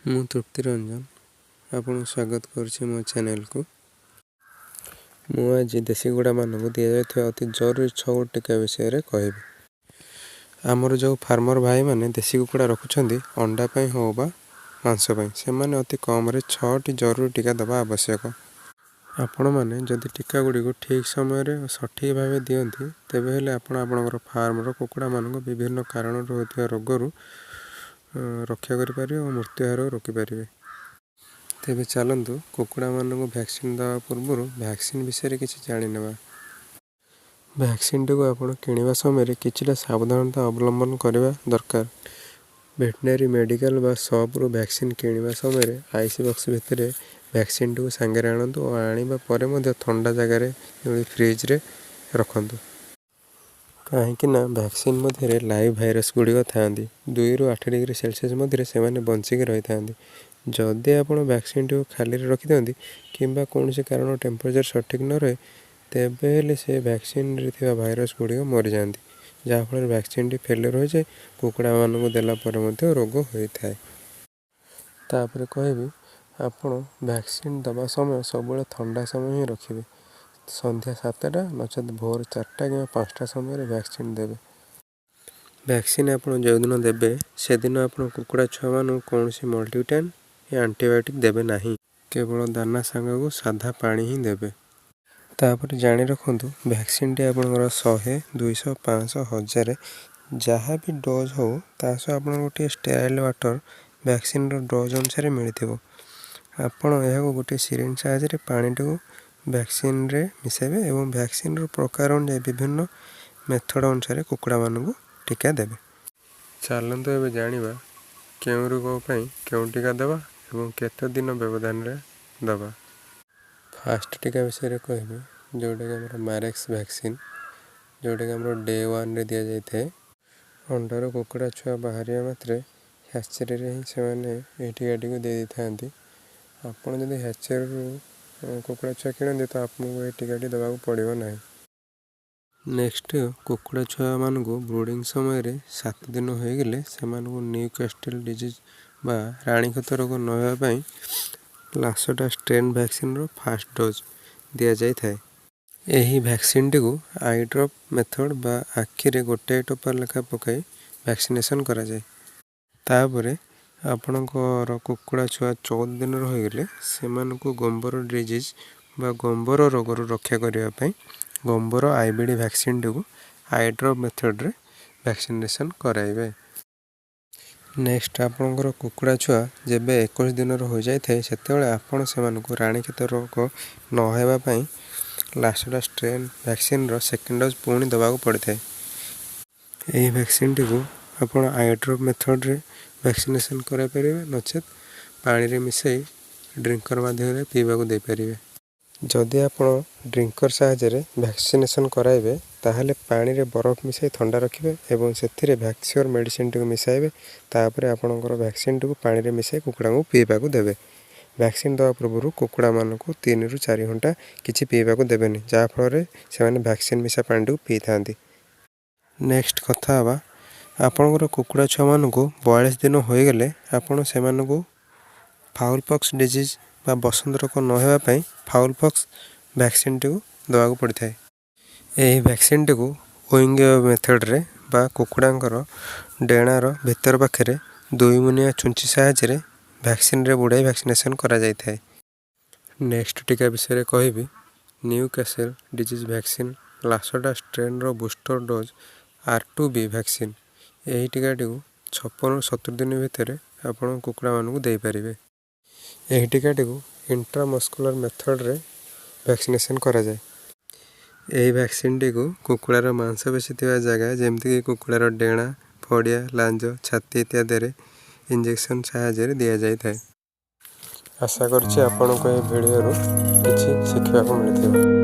ମୁଁ ତୃପ୍ତି ରଞ୍ଜନ, ଆପଣଙ୍କୁ ସ୍ୱାଗତ କରୁଛି ମୋ ଚ୍ୟାନେଲକୁ। ମୁଁ ଆଜି ଦେଶୀ କୁକୁଡ଼ାମାନଙ୍କୁ ଦିଆଯାଉଥିବା ଅତି ଜରୁରୀ 6 ଗୋଟି ଟୀକା ବିଷୟରେ କହିବି। ଆମର ଯେଉଁ ଫାର୍ମର ଭାଇମାନେ ଦେଶୀ କୁକୁଡ଼ା ରଖୁଛନ୍ତି, ଅଣ୍ଡା ପାଇଁ ହେଉ ବା ମାଂସ ପାଇଁ, ସେମାନେ ଅତି କମରେ 6ଟି ଜରୁରୀ ଟୀକା ଦେବା ଆବଶ୍ୟକ। ଆପଣମାନେ ଯଦି ଟୀକା ଗୁଡ଼ିକୁ ଠିକ୍ ସମୟରେ ଓ ସଠିକ୍ ଭାବେ ଦିଅନ୍ତି, ତେବେ ହେଲେ ଆପଣ ଆପଣଙ୍କର ଫାର୍ମର କୁକୁଡ଼ାମାନଙ୍କୁ ବିଭିନ୍ନ କାରଣରୁ ହେଉଥିବା ରୋଗରୁ ରକ୍ଷା କରିପାରିବେ ଓ ମୃତ୍ୟୁ ହାରକୁ ରୋକିପାରିବେ। ତେବେ ଚାଲନ୍ତୁ, କୁକୁଡ଼ାମାନଙ୍କୁ ଭ୍ୟାକ୍ସିନ୍ ଦେବା ପୂର୍ବରୁ ଭ୍ୟାକ୍ସିନ୍ ବିଷୟରେ କିଛି ଜାଣିନେବା। ଭ୍ୟାକ୍ସିନ୍ଟିକୁ ଆପଣ କିଣିବା ସମୟରେ କିଛିଟା ସାବଧାନତା ଅବଲମ୍ବନ କରିବା ଦରକାର। ଭେଟେନାରୀ ମେଡ଼ିକାଲ ବା ସପ୍ରୁ ଭ୍ୟାକ୍ସିନ୍ କିଣିବା ସମୟରେ ଆଇସ୍ ବକ୍ସ ଭିତରେ ଭ୍ୟାକ୍ସିନ୍ଟିକୁ ସାଙ୍ଗରେ ଆଣନ୍ତୁ ଓ ଆଣିବା ପରେ ମଧ୍ୟ ଥଣ୍ଡା ଜାଗାରେ, ଯେମିତି ଫ୍ରିଜରେ ରଖନ୍ତୁ। କାହିଁକି ନା ଭ୍ୟାକ୍ସିନ୍ ମଧ୍ୟରେ ଲାଇଭ୍ ଭାଇରସ୍ ଗୁଡ଼ିକ ଥାଆନ୍ତି। 2ରୁ 8 ଡିଗ୍ରୀ ସେଲସିୟସ୍ ମଧ୍ୟରେ ସେମାନେ ବଞ୍ଚିକି ରହିଥାନ୍ତି। ଯଦି ଆପଣ ଭ୍ୟାକ୍ସିନ୍ଟିକୁ ଖାଲିରେ ରଖିଦିଅନ୍ତି କିମ୍ବା କୌଣସି କାରଣ ଟେମ୍ପରେଚର୍ ସଠିକ୍ ନ ରହେ, ତେବେ ହେଲେ ସେ ଭ୍ୟାକ୍ସିନ୍ରେ ଥିବା ଭାଇରସ୍ ଗୁଡ଼ିକ ମରିଯାଆନ୍ତି, ଯାହାଫଳରେ ଭ୍ୟାକ୍ସିନ୍ଟି ଫେଲିୟର୍ ହୋଇଯାଏ। କୁକୁଡ଼ାମାନଙ୍କୁ ଦେଲା ପରେ ମଧ୍ୟ ରୋଗ ହୋଇଥାଏ। ତାପରେ କହିବି, ଆପଣ ଭ୍ୟାକ୍ସିନ୍ ଦେବା ସମୟ ସବୁବେଳେ ଥଣ୍ଡା ସମୟ ହିଁ ରଖିବେ। ସନ୍ଧ୍ୟା 7ଟା ନଚେତ୍ ଭୋର 4ଟା କିମ୍ବା 5ଟା ସମୟରେ ଭ୍ୟାକ୍ସିନ୍ ଦେବେ। ଭ୍ୟାକ୍ସିନ୍ ଆପଣ ଯେଉଁଦିନ ଦେବେ, ସେଦିନ ଆପଣ କୁକୁଡ଼ା ଛୁଆମାନଙ୍କୁ କୌଣସି ମଲ୍ଟିଭିଟାମିନ୍ ଆଣ୍ଟିବାୟୋଟିକ୍ ଦେବେ ନାହିଁ। କେବଳ ଦାନା ସାଙ୍ଗକୁ ସାଧା ପାଣି ହିଁ ଦେବେ। ତାପରେ ଜାଣି ରଖନ୍ତୁ, ଭ୍ୟାକ୍ସିନ୍ଟି ଆପଣଙ୍କର 100, 200, 500, 1000 ଯାହା ବି ଡୋଜ୍ ହେଉ, ତା ସହ ଆପଣଙ୍କୁ ଗୋଟିଏ ଷ୍ଟେରାଇଲ୍ ୱାଟର୍ ଭ୍ୟାକ୍ସିନ୍ର ଡୋଜ୍ ଅନୁସାରେ ମିଳିଥିବ। ଆପଣ ଏହାକୁ ଗୋଟିଏ ସିରିଞ୍ଜ ସାହାଯ୍ୟରେ ପାଣିଟିକୁ ଭ୍ୟାକ୍ସିନ୍ରେ ମିଶାଇବେ ଏବଂ ଭ୍ୟାକ୍ସିନ୍ର ପ୍ରକାର ଅନୁଯାୟୀ ବିଭିନ୍ନ ମେଥଡ଼ ଅନୁସାରେ କୁକୁଡ଼ାମାନଙ୍କୁ ଟୀକା ଦେବେ। ଚାଲନ୍ତୁ ଏବେ ଜାଣିବା କେଉଁ ରୋଗ ପାଇଁ କେଉଁ ଟୀକା ଦେବା ଏବଂ କେତେ ଦିନ ବ୍ୟବଧାନରେ ଦେବା। ଫାଷ୍ଟ ଟୀକା ବିଷୟରେ କହିବି, ଯେଉଁଟାକି ଆମର ମାରେକ୍ସ ଭ୍ୟାକ୍ସିନ୍, ଯେଉଁଟାକି ଆମର ଡେ ୱାନ୍ରେ ଦିଆଯାଇଥାଏ। ଅଣ୍ଡାରୁ କୁକୁଡ଼ା ଛୁଆ ବାହାରିବା ମାତ୍ରେ ହ୍ୟାଚେରୀରେ ହିଁ ସେମାନେ ଏହି ଟୀକାଟିକୁ ଦେଇ ଦେଇଥାନ୍ତି। ଆପଣ ଯଦି ହ୍ୟାଚେରୀରୁ କୁକୁଡ଼ା ଛୁଆ କିଣନ୍ତି, ତ ଆପଣଙ୍କୁ ଏହି ଟୀକାଟି ଦେବାକୁ ପଡ଼ିବ ନାହିଁ। ନେକ୍ସଟ, କୁକୁଡ଼ା ଛୁଆମାନଙ୍କୁ ବ୍ରୁଡ଼ିଂ ସମୟରେ 7 ଦିନ ହୋଇଗଲେ ସେମାନଙ୍କୁ ନ୍ୟୁ କ୍ୟାଷ୍ଟେଲ୍ ଡିଜିଜ୍ ବା ରାଣୀକ୍ଷେତ ରୋଗ ନ ହେବା ପାଇଁ ଲାସୋଟା ଷ୍ଟ୍ରେନ୍ ଭ୍ୟାକ୍ସିନ୍ର ଫାଷ୍ଟ ଡୋଜ୍ ଦିଆଯାଇଥାଏ। ଏହି ଭ୍ୟାକ୍ସିନ୍ଟିକୁ I drop method ବା ଆଖିରେ ଗୋଟାଏ ଟୋପା ଲେଖା ପକାଇ ଭ୍ୟାକ୍ସିନେସନ୍ କରାଯାଏ। ତାପରେ ଆପଣଙ୍କର କୁକୁଡ଼ା ଛୁଆ 14 ଦିନର ହୋଇଗଲେ ସେମାନଙ୍କୁ ଗମ୍ବର ଡିଜିଜ୍ ବା ଗମ୍ବର ରୋଗରୁ ରକ୍ଷା କରିବା ପାଇଁ ଗମ୍ବର ଆଇବିଡ଼ି ଭ୍ୟାକ୍ସିନ୍ଟିକୁ I drop ମେଥଡ଼ରେ ଭ୍ୟାକ୍ସିନେସନ୍ କରାଇବେ। ନେକ୍ସଟ, ଆପଣଙ୍କର କୁକୁଡ଼ା ଛୁଆ ଯେବେ 21 ଦିନର ହୋଇଯାଇଥାଏ, ସେତେବେଳେ ଆପଣ ସେମାନଙ୍କୁ ରାଣୀକ୍ଷେତ ରୋଗ ନ ହେବା ପାଇଁ ଲାସୋଟା ଷ୍ଟ୍ରେନ୍ ଭ୍ୟାକ୍ସିନ୍ର ସେକେଣ୍ଡ ଡୋଜ୍ ପୁଣି ଦେବାକୁ ପଡ଼ିଥାଏ। ଏହି ଭ୍ୟାକ୍ସିନ୍ଟିକୁ ଆପଣ I drop ମେଥଡ଼ରେ ଭ୍ୟାକ୍ସିନେସନ୍ କରାଇପାରିବେ, ନଚେତ୍ ପାଣିରେ ମିଶାଇ ଡ୍ରିଙ୍କର୍ ମାଧ୍ୟମରେ ପିଇବାକୁ ଦେଇପାରିବେ। ଯଦି ଆପଣ ଡ୍ରିଙ୍କର୍ ସାହାଯ୍ୟରେ ଭ୍ୟାକ୍ସିନେସନ୍ କରାଇବେ, ତାହେଲେ ପାଣିରେ ବରଫ ମିଶାଇ ଥଣ୍ଡା ରଖିବେ ଏବଂ ସେଥିରେ ଭ୍ୟାକ୍ସିଓର ମେଡ଼ିସିନଟିକୁ ମିଶାଇବେ। ତାପରେ ଆପଣଙ୍କର ଭ୍ୟାକ୍ସିନ୍ଟିକୁ ପାଣିରେ ମିଶାଇ କୁକୁଡ଼ାଙ୍କୁ ପିଇବାକୁ ଦେବେ। ଭ୍ୟାକ୍ସିନ୍ ଦେବା ପୂର୍ବରୁ କୁକୁଡ଼ାମାନଙ୍କୁ 3ରୁ 4 ଘଣ୍ଟା କିଛି ପିଇବାକୁ ଦେବେନି, ଯାହାଫଳରେ ସେମାନେ ଭ୍ୟାକ୍ସିନ୍ ମିଶା ପାଣିଟିକୁ ପିଇଥାନ୍ତି। ନେକ୍ସଟ କଥା ହେବା, ଆପଣଙ୍କର କୁକୁଡ଼ା ଛୁଆମାନଙ୍କୁ 42 ଦିନ ହୋଇଗଲେ ଆପଣ ସେମାନଙ୍କୁ ଫାଉଲ୍ ପକ୍ସ ଡିଜିଜ୍ ବା ବସନ୍ତ ରୋଗ ନ ହେବା ପାଇଁ ଫାଉଲ୍ ପକ୍ସ ଭ୍ୟାକ୍ସିନ୍ଟିକୁ ଦେବାକୁ ପଡ଼ିଥାଏ। ଏହି ଭ୍ୟାକ୍ସିନ୍ଟିକୁ ୱିଙ୍ଗ ମେଥଡ଼ରେ ବା କୁକୁଡ଼ାଙ୍କର ଡେଣାର ଭିତର ପାଖରେ ଦୁଇ ମୁନିଆ ଛୁଞ୍ଚି ସାହାଯ୍ୟରେ ଭ୍ୟାକ୍ସିନ୍ରେ ବୁଡ଼ାଇ ଭ୍ୟାକ୍ସିନେସନ୍ କରାଯାଇଥାଏ। ନେକ୍ସଟ ଟୀକା ବିଷୟରେ କହିବି, Newcastle disease vaccine LaSota ଷ୍ଟ୍ରେନ୍ର ବୁଷ୍ଟର ଡୋଜ୍ R2B vaccine. ଏହି ଟୀକାଟିକୁ 56ରୁ 70 ଦିନ ଭିତରେ ଆପଣ କୁକୁଡ଼ାମାନଙ୍କୁ ଦେଇପାରିବେ। ଏହି ଟୀକାଟିକୁ ଇଣ୍ଟ୍ରାମସ୍କୁଲାର ମେଥଡ଼ରେ ଭ୍ୟାକ୍ସିନେସନ୍ କରାଯାଏ। ଏହି ଭ୍ୟାକ୍ସିନ୍ଟିକୁ କୁକୁଡ଼ାର ମାଂସପେଶୀ ଥିବା ଜାଗା, ଯେମିତିକି କୁକୁଡ଼ାର ଡେଣା, ଫଡ଼ିଆ, ଲାଞ୍ଜ, ଛାତି ଇତ୍ୟାଦିରେ ଇଞ୍ଜେକ୍ସନ୍ ସାହାଯ୍ୟରେ ଦିଆଯାଇଥାଏ। ଆଶା କରୁଛି ଆପଣଙ୍କୁ ଏହି ଭିଡ଼ିଓରୁ କିଛି ଶିଖିବାକୁ ମିଳିଥିବ।